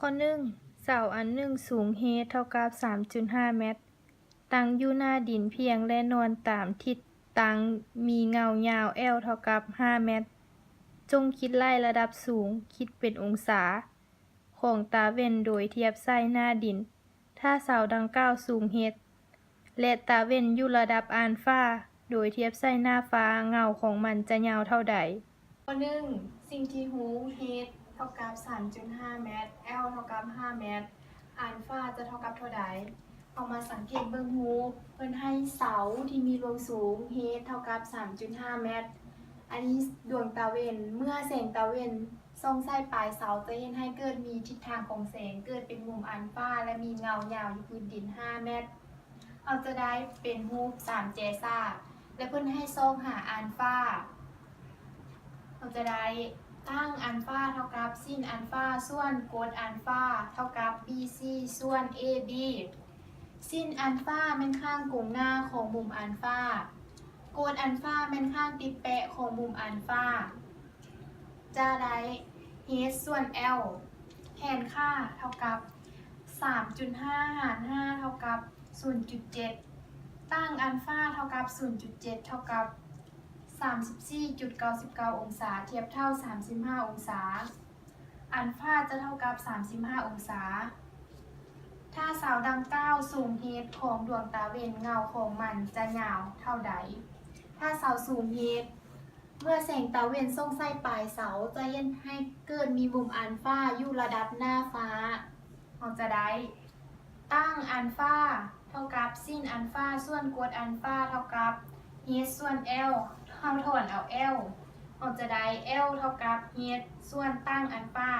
ຂໍ້ໜຶ່ງ ເສົາອັນໜຶ່ງສູງ h ເທົ່າກັບ ສາມຈຸດຫ້າແມັດ ຕັ້ງຢູ່ໜ້າດິນພຽງ ແລະ ນອນຕາມທິດຕັ້ງ ມີເຫງົ້າຍາວ L ເທົ່າກັບ ຫ້າແມັດ. ຈົ່ງຄິດໄລ່ລະດັບສູງ ຄິດເປັນອົງສາ ຂອງຕາເວັນໂດຍທຽບໃສ່ໜ້າດິນ. ຖ້າເສົາດັ່ງກ່າວສູງ h ແລະ ຕາເວັນຢູ່ລະດັບອານຟາ ໂດຍທຽບໃສ່ໜ້າຟ້າ ເຫງົ້າຂອງມັນຈະຍາວເທົ່າໃດ? ຂໍ້ໜຶ່ງ ສິ່ງທີ່ຮູ້ h ເທົ່າກັບ ສາມຈຸດຫ້າແມັດ L ເທົ່າກັບ ຫ້າແມັດ ອານຟາຈະເທົ່າກັບເທົ່າໃດ? ເຮົາມາສັງເກດເບິ່ງຮູບ ເພິ່ນໃຫ້ເສົາທີ່ມີລວງສູງ h ເທົ່າກັບ ສາມຈຸດຫ້າແມັດ. ອັນນີ້ດວງຕາເວັນ ເມື່ອແສງຕາເວັນສ່ອງໃສ່ປາຍເສົາ ຈະເຮັດໃຫ້ເກີດມີທິດທາງຂອງແສງ ເກີດເປັນມຸມອານຟາ ແລະ ມີເຫງົ້າຍາວຢູ່ພື້ນດິນ ຫ້າແມັດ. ເຮົາຈະໄດ້ເປັນຮູບສາມແຈສາກ ແລະ ເພິ່ນໃຫ້ຊອກຫາອານຟາ. ເຮົາຈະໄດ້ຕັ້ງອານຟາເທົ່າກັບຊິນອານຟາສ່ວນກົດອານຟາເທົ່າກັບ BC ສ່ວນ AB. ຊິນອານຟາແມ່ນຂ້າງກົງໜ້າຂອງມຸມອານຟາ. ກົດອານຟາແມ່ນຂ້າງຕິດແປະຂອງມຸມອານຟາ. ຈະໄດ້ h ສ່ວນ L ແທນຄ່າເທົ່າກັບ ສາມຈຸດຫ້າຫານຫ້າເທົ່າກັບ ສູນຈຸດເຈັດ. ຕັ້ງອານຟາເທົ່າກັບ ສູນຈຸດເຈັດ ເທົ່າກັບ ສາມສິບສີ່ຈຸດເກົ້າສິບເກົ້າອົງສາ ທຽບເທົ່າ ສາມສິບຫ້າອົງສາ. ອານຟາຈະເທົ່າກັບ ສາມສິບຫ້າອົງສາ. ຖ້າເສົາດັ່ງກ່າວສູງ h ຂອງດວງຕາເວັນ ເຫງົ້າຂອງມັນຈະຍາວເທົ່າໃດ? ຖ້າເສົາສູງ h ເມື່ອແສງຕາເວັນສ່ອງໃສ່ປາຍເສົາ ຈະເຮັດໃຫ້ເກີດມີມຸມອານຟາຢູ່ລະດັບໜ້າຟ້າ. ເຮົາຈະໄດ້ຕັ້ງອານຟາເທົ່າກັບຊິນອານຟາສ່ວນກົດອານຟາເທົ່າກັບ h ສ່ວນ L. ເຮົາຖອນເອົາ L. ເຮົາຈະໄດ້ L ເທົ່າກັບ h ສ່ວນຕັ້ງອານຟາ.